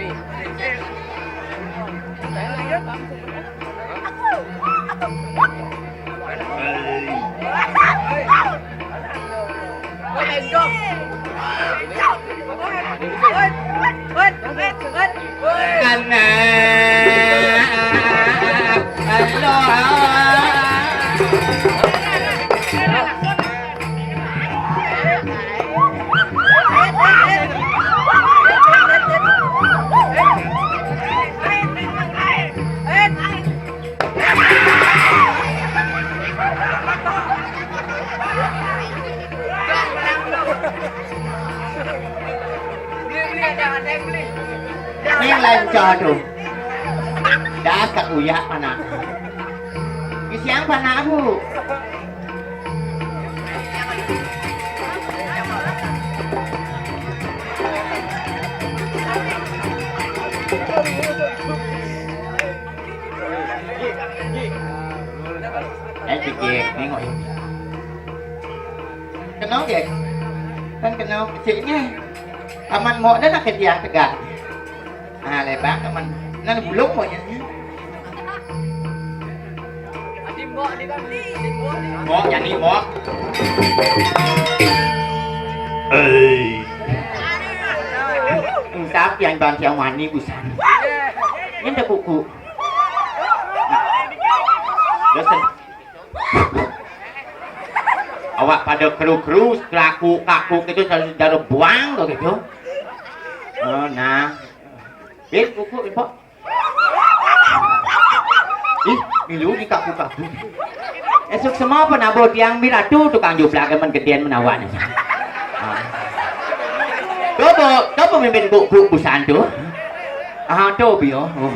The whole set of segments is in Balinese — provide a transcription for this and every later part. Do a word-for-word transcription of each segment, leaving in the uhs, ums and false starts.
Anak, Allah. Ning lain cah tu. Dah tak uyak anak. Kesiang panak aku. Eh, Jack, nengok. Kenal, Jack? Kan kenal kecilnya. Aman mau dah nak kerja tegak. Ah, lebar aman. Nan bulung mau ya. Mau jadi mau. Eh. Siapa yang bantu yang mani busan? Ini dah kuku. Dosen. Awak pada kru-kru, kelaku, kaku gitu, cara, cara buang kok gitu. Oh, nah. Bil, kuku, impok. Ih, milu di kaku-kaku. Esok semua penabur tiang miratu tukang jublak men gedian menawan. Ah. Coba, coba mimpin kuku busan tu. Ah, tu bio. Oh.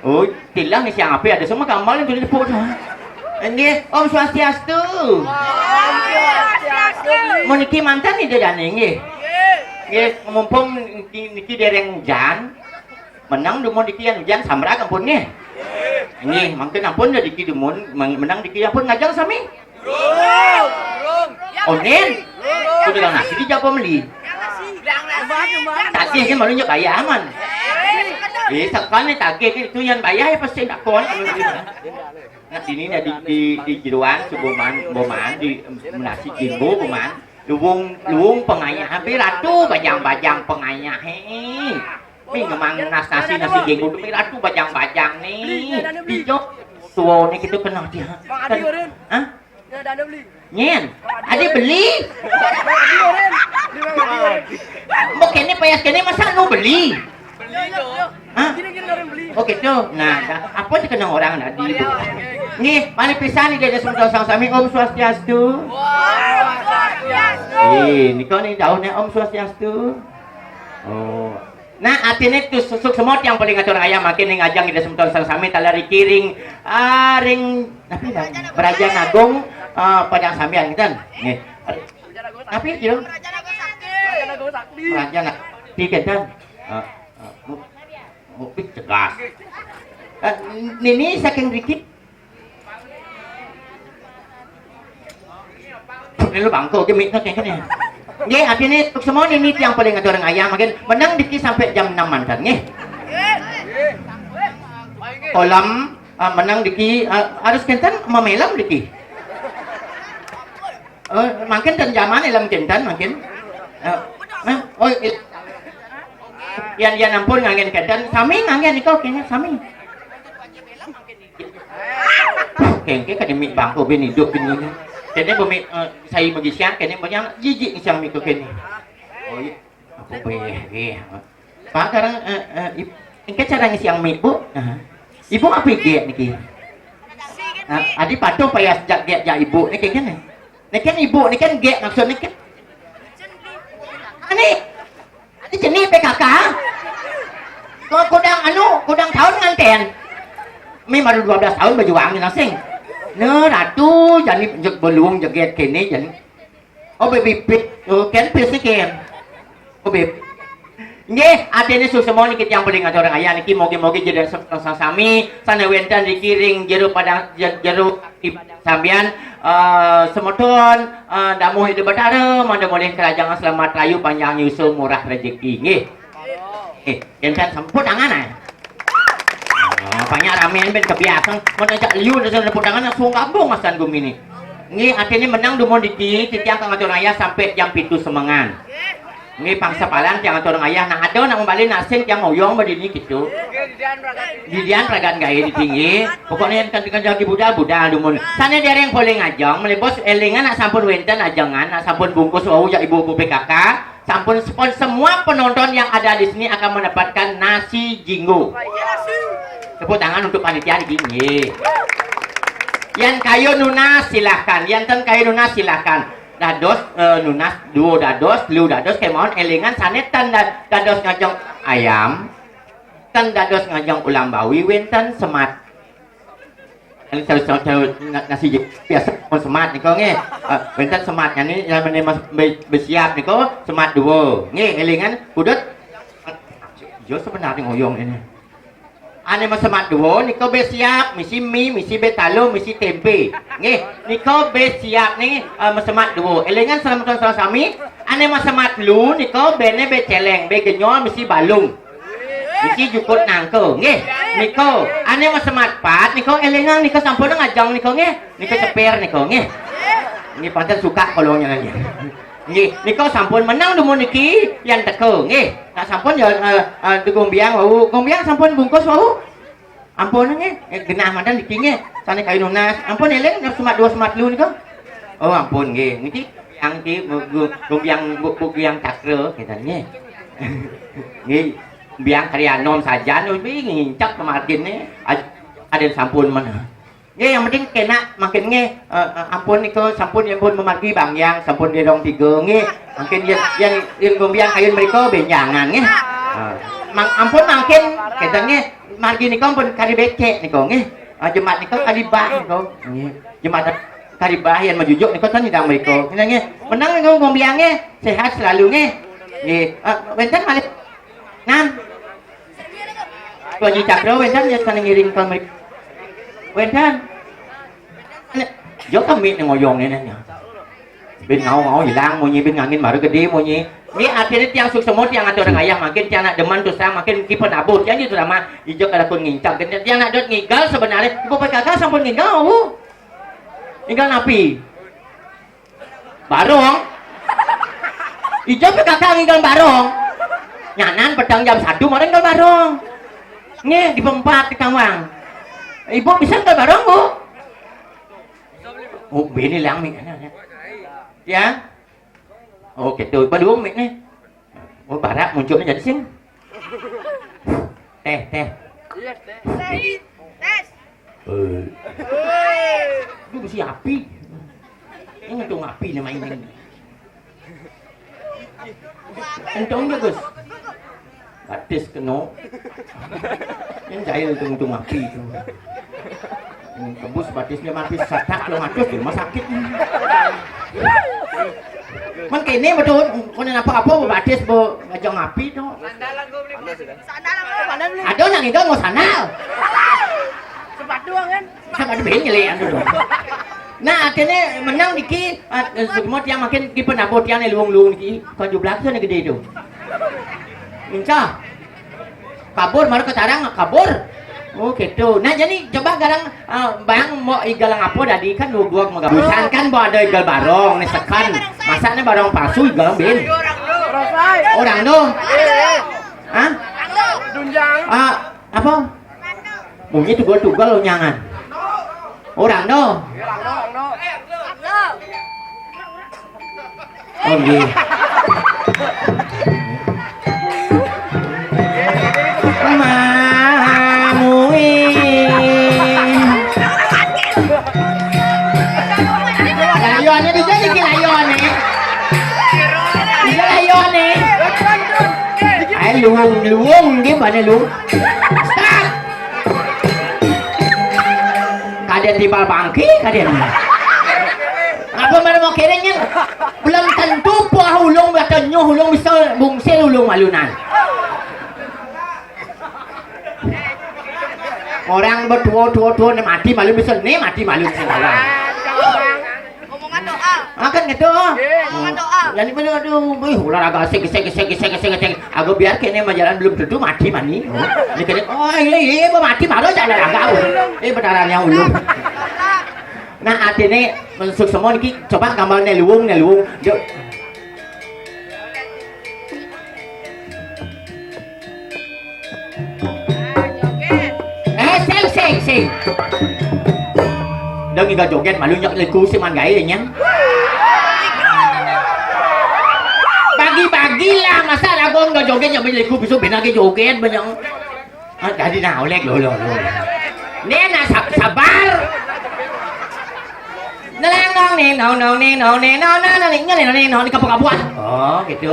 Oh, tilang ni siang api ada semua gambar yang tulis sepuk tu. Nggih, Om Swastiastu. Om Swastiastu. Mun niki mantan ni dia jani nggih. Nggih, mumpung niki, niki dereng hujan. Menang dumun niki yang hujan samrak ampun nggih. Nggih, mungkin ampun dah niki dumun, men-, menang niki ampun ngajeng sami. Onin. Udah nasi di Jawa beli. Tadi sih malunya kaya aman. Eh, sekali tagih itu yang bayar ya pasti tak kon. Nah, ini dah di, di, di jeruan si Boman, Boman di nasi jimbo Boman. Luwung, luwung pengayah, hampir ratu bajang-bajang pengayah. Hei. Nih, memang nas nasi, nasi jenggot tu merah tu bajang-bajang ni. Hijau. Tua ni kita kenal dia. Bang Adi, Rin. Hah? Dia ada beli. Nyen. Adi beli. Bang Adi, Rin. Bang Adi, Rin. Mbok kene payas kene masa nu beli? Beli, Jo. Hah? Kira-kira orang beli. Oh gitu. Nah, dah. Apa sih kenal orang tadi? Nih, mari pisan nih dari semeton sang sami Om Swastiastu. Om Swastiastu. Eh, nika nih daunnya Om Swastiastu. Oh. Nah, artinya tu susuk semua yang paling ngatur ayam makin ning ajang ida semeton sang sami taler iki ring, ah, ring apa ya? Beraja Agung, ah, Padang Sambian gitu. Nih. Apa ya, Jo? Beraja Agung Sakti. Beraja Agung Sakti gitu. Ah, ah, mu-, mu-, ih, tegas. Eh, nini saking dikit. Ini lu bangko ke mik kene. Nggih, artinya untuk semua ini yang paling ngatur ayam mungkin menang diki sampai jam enam mantan nggih. Kolam, ah, menang diki, ah, harus kenten memelam diki. Oh, mungkin dan zaman ilmu kenten mungkin. Eh, nah, oh, il-, yan, yan ampun nganggen kenten, sami nganggen iko kene sami. Kengke kada mik bangko bin hidup bin ini. Kene bumi, eh, saya bagi siang, kene banyak jijik siang mik kene. Oh iya. Apa boleh, iya. Pak, sekarang, eh, eh, ib-, engke cara ngisi yang mik, Bu? Nah. Ibu apa ige niki? Nah, adi patuh payah jak, jak, jak ibu niki kan? Niki kan ibu, niki kan ge maksud niki kan? Ani, adi jenih P K K? Kok kudang anu, kudang tahun nganten? Mi baru dua belas tahun berjuang ni nasing. Nah, ratu jani jeg belum jeget kene jani. Oh, baby pit. Oh, ken pit sih, ken. Oh, babe. Nggih, artinya susemon niki yang paling ngatur ayah niki mogi-mogi jadi sami sana wenten dikiring jeru pada je-, jeru sambian, eh, semeton, eh, damuh hidup batara, manda moleh kerajaan selamat rayu panjang yusung murah rezeki. Nggih. Eh, jangan sampun tangan ah. Ah, banyak ramean ben kebiasaan. Mau ajak liu dan tepuk tangan langsung gabung asan gumi ni. Nggih, artinya menang dumun diki, titiang kang atur ayah sampai jam pitu semengan. Nggih, pangsapalan tiang atur ayah, nak ada nak membalik nasin tiang ngoyong berdini gitu. Didian pragat gaya di tinggi. Pokoknya yang kan kan lagi budal-budal dumun. Sana dia yang paling ajang, melebos elingan nak sampun wenten ajangan, nak sampun bungkus wau jak ibu-ibu P K K. Sampun, sampun semua penonton yang ada di sini akan mendapatkan nasi jinggo. Tepuk tangan untuk panitia di sini. Yang kayu nunas silahkan, yang ten kayu nunas silahkan. Dados eh, nunas duo dados, telu dados kemauan elingan sanetan da- dados ngajeng ayam, ten dados ngajeng ulam bawi wenten semat. Ini sel- sel- sel- na- nasi je- biasa pun semat niko nggih. Eh, wenten sematnya ni yang mana mas be- bersiap niko semat duo. Nggih, elingan udut. Yo sebenarnya ngoyong ini. Ane mesemat duo niko bersiap misi mi, misi betalo, misi tempe. Nggih, niko bersiap ni eh, mesemat duo. Elingan salam salam sami. Ane mesemat lu niko bene beceleng, begenyol misi balung. Niki jukut nangko, nggih. Niko, ane mesemat pat, niko elingang, niko sampun ngajang niko, nggih. Niko ceper niko, nggih. Nggih panten suka kolongnya nggih. Nggih, niko sampun menang dumun niki yang teko, nggih. Nak sampun ya eh, eh, di gombiang wau, gombiang sampun bungkus wau. Ampun nggih, eh, genah manten niki nggih. Sane kayu nunas. Ampun eling nak semat dua semat lu niko. Oh ampun nggih. Niki yang di gombiang bu bu yang cakra kita nggih. Nggih. Biang kari anom sajan wis ngincak kemardin ne. Ad- Aden sampun men. Nggih yang penting kena makin nggih eh, eh, ampun niko sampun yang pun memargi bang yang sampun dirong tiga nggih. Makin yang yang yang gombiang kayun mereka benjangan nggih. Ah, mang, ampun makin kita nggih margi niko pun kari becek niko nggih. Ah, jemat niko kari bah niko. Nggih. Jemat kari bah yang majujuk niko kan idang mereka. Kita nggih. Menang niko gombiang nggih. Sehat selalu nggih. Nggih. Ah, wenten malih. Nam. Haji Cakra wenten ya sana ngiring kon mriki. Wenten. Yo kami ning ngoyong ini ya. Bin ngau-ngau hilang munyi bin ngangin baru gede munyi. Ini akhirnya tiang suksema tiang atur ayah makin tiang nak demen terus terang makin ki penabuh tiang itu sama ijo kada pun ngincang tiang nak dot ngigal sebenarnya ibu P K K sampun ngigal. Ngigal napi? Barong. Ijo P K K ngigal barong. Nyanan petang jam satu mara ngigal barong. Nggih, di pempat di kawang. Ibu bisa ngigal barong, Bu? Oh, bini lang mi. Ya. Oh, gitu. Padung mi nih. Oh, barak munculnya jadi sing. Teh, teh. Iya, teh. Tes. Eh. Itu besi api. Ini ngantung api nih mainin. Entong dia, Gus. Batis kena. Yang jahil itu ngantung api itu. Yang tembus batisnya mati satak lo ngatus di rumah sakit. Man kene betul, kone apa-apa batis bo ngajang api tu. Ada nang itu mau sandal. Sepatu kan? Sama ada bini le anu tu. Nah, akhirnya menang diki, ah, semua tiang makin di penabur tiang ni luung-luung diki. Kau jublah tu ni gede tu. Inca. Kabur, mara ketarang, kabur. Oh, gitu. Nah, jadi coba garang ah, bang mau igal apa tadi kan dua dua megabusan kan mau ada igal barong ni sekan. Masa ni barong palsu igal bin? Orang tu. Hah? Ah, apa? Bunyi tugal-tugal lo nyangan. Orang tu. Oh nggih. Mamui. Layone dijadi ki layone. Iya layone. Ayo luwung, luwung nggih bane lu. Stop. Kadén timbal bangki, kadén. Apa mana mau kiringin? Belum tentu puah ulung atau nyuh ulung bisa bungsil ulung malunan. Orang bertua tua tua ni mati malu bisa ni mati malu bisa orang. Omongan doa. Maka Gitu. Nggih. Jadi bener, aduh, wih, olahraga asik, asik, asik, asik, asik, asik. Aku biar kene majalan belum tentu mati mani. Ini kene, oh, iya, iya, mau mati, baru aja olahraga. Eh, benarannya ulung. Nah, artinya, masuk semua niki, coba gambarnya luwung, nih, luwung. Yuk. Eh, sing, sing, sing. Dong, nggak joget, malu nyok liku sih man gaé, nyang. Bagi-bagilah, masa lagu nggak joget, nyok liku, bisa benar ke joget, banyak. Ah, jadi nah, oleh lo, lo, lo. Nih, nah, sab-, sabar. Neleng nong nih, nong, nong nih, nong nih, nong, nong, nong nih, nong nih, nong nih, kapok-kapok. Oh, gitu.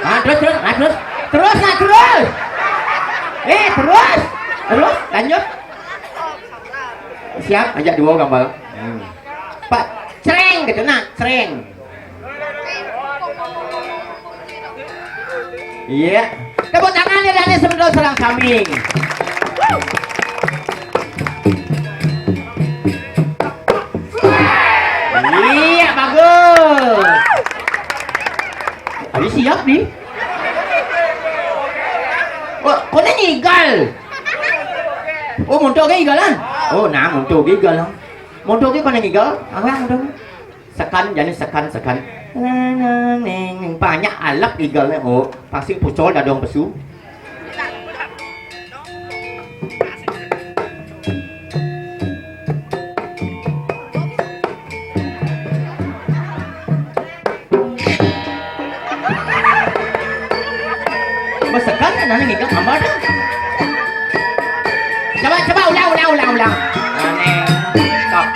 Nah, terus, terus, nah, terus. Terus, nah, terus. Eh, terus. Terus, lanjut. Siap, ajak dua gambar. Hmm. Pak, cereng gitu, nah, cereng. Iya. Tepuk tangan ya dari sebelah serang kami. Iya, bagus. Ayo siap nih. Wah, kok ini igal? Oh, montok ke igalan? Oh, nah, montok ke igalan. Montok ke kok ini igal? Apa montok? Sekan, jadi sekan, sekan. Banyak alap igalnya. Oh, pasti pucol dadong pesu. Besekan kan nanti ngigang gambar dah. Coba, coba ulang, ulang, ulang, ulang. Aneh. Stop.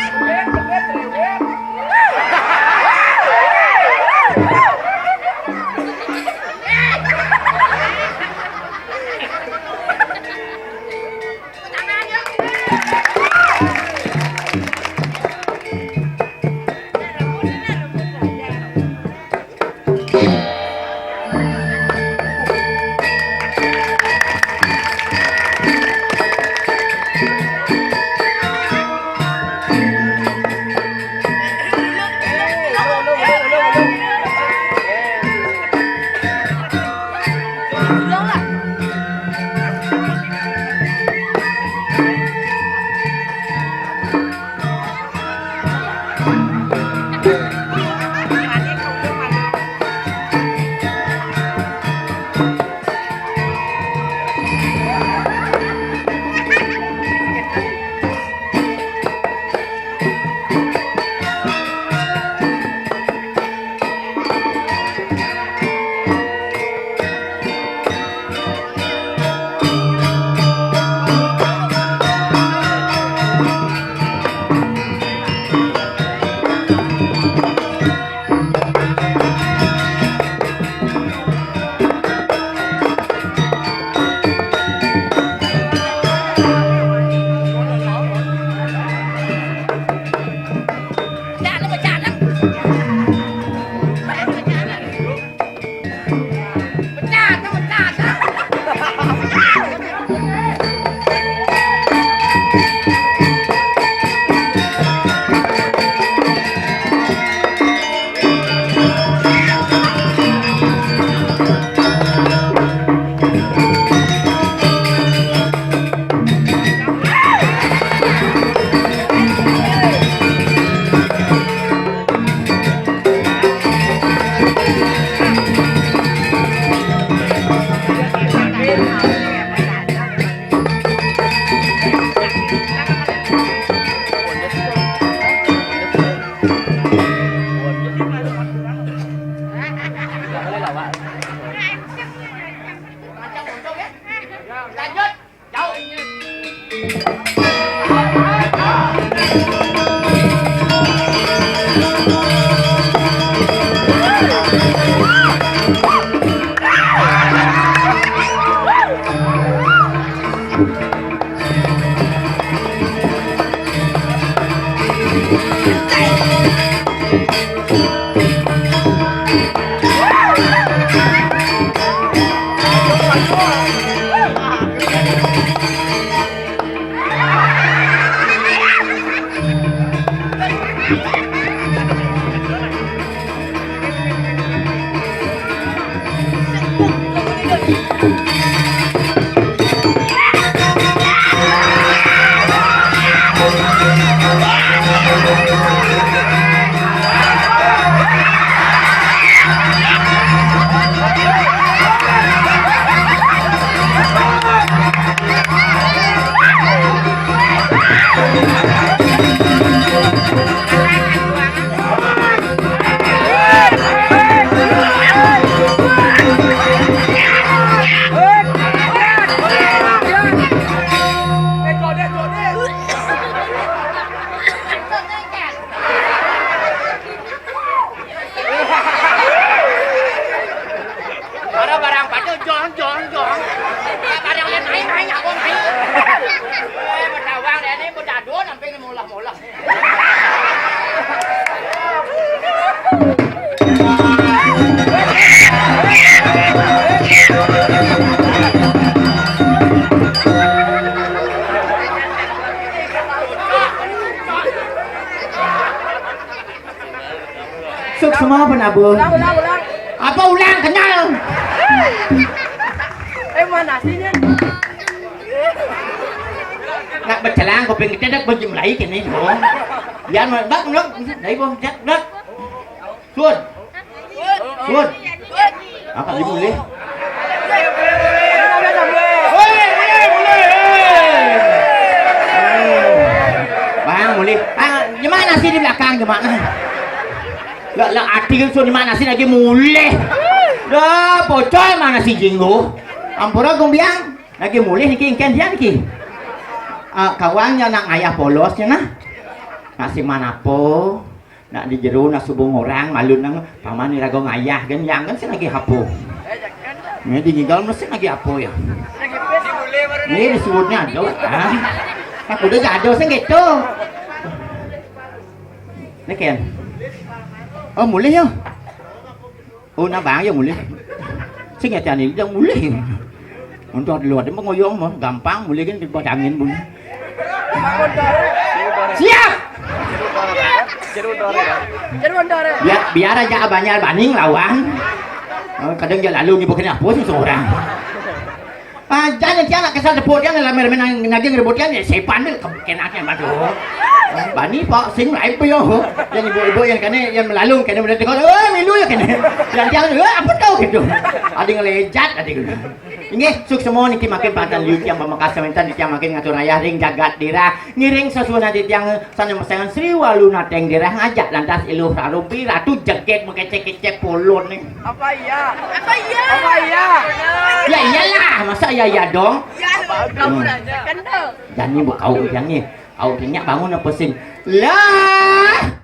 Suksma apa, Nabu? Ulang, ulang, ulang. Apa ulang, kenal? Eh, mana sih, Nyan? Nak bercelang, kuping kita dak berjumlahi kini, oh. Yan, dak, dak, dari bawah, dak, dak. Sun. Sun. Apa dia boleh? Woi, boleh, boleh, eh. Bang, boleh. Ah, gimana sih di belakang, gimana? Lah, lah, ati Sun, gimana sih lagi mulih? Dah, pocol mana si Jinggo? Ampura gumbiang, lagi mulih niki, engken dia niki. Ah, kawangnya nak ngayah polosnya nah. Nak si manapo? Nak di jero, nak subung orang, malu nang paman ni raga ngayah kan, yang kan sing lagi hapo. Ini digigal mesti lagi apa ya? Ini disebutnya ada, ah. Aku udah jado sing gitu. Ini kan. Oh, mulih ya. Oh, nah bang ya mulih. Sing ya tiani yang mulih. Untuk di luar dia mengoyong mah gampang, mulih kan di bawah angin pun. Siap. Biar, biar aja abahnya bani ngelawan. Oh, kadang dia lalu ni bukan apa sih seorang. Ah, jangan tiang nak kesal depot tiang, lama-lama nang naging rebut tiang, ya sepan ni kena tiang batu. Bani pak sing lain pe yo. Yang ibu-ibu yang kene yang melalung kene boleh tengok, "Eh, milu ya kene." Yang tiang, "Eh, apa tahu gitu." Ada ngelejat ada gitu. Inggih, suksma niki makin pantang liu tiang pamekas sementan tiang makin ngatur ayah ring jagat dirah. Ngiring sesuunan titiang sané masangan Sri Walu Nateng Dirah ngajak lantas Iluh Rarupi Ratu Jegég makecek-kecek polon nih. Apa iya? Apa iya? Apa iya? Ya iyalah, masa ya iya dong? Ya, kamu aja. Kendel. Jani bu kau yang nih, kau tanya bangun apa sing? Lah,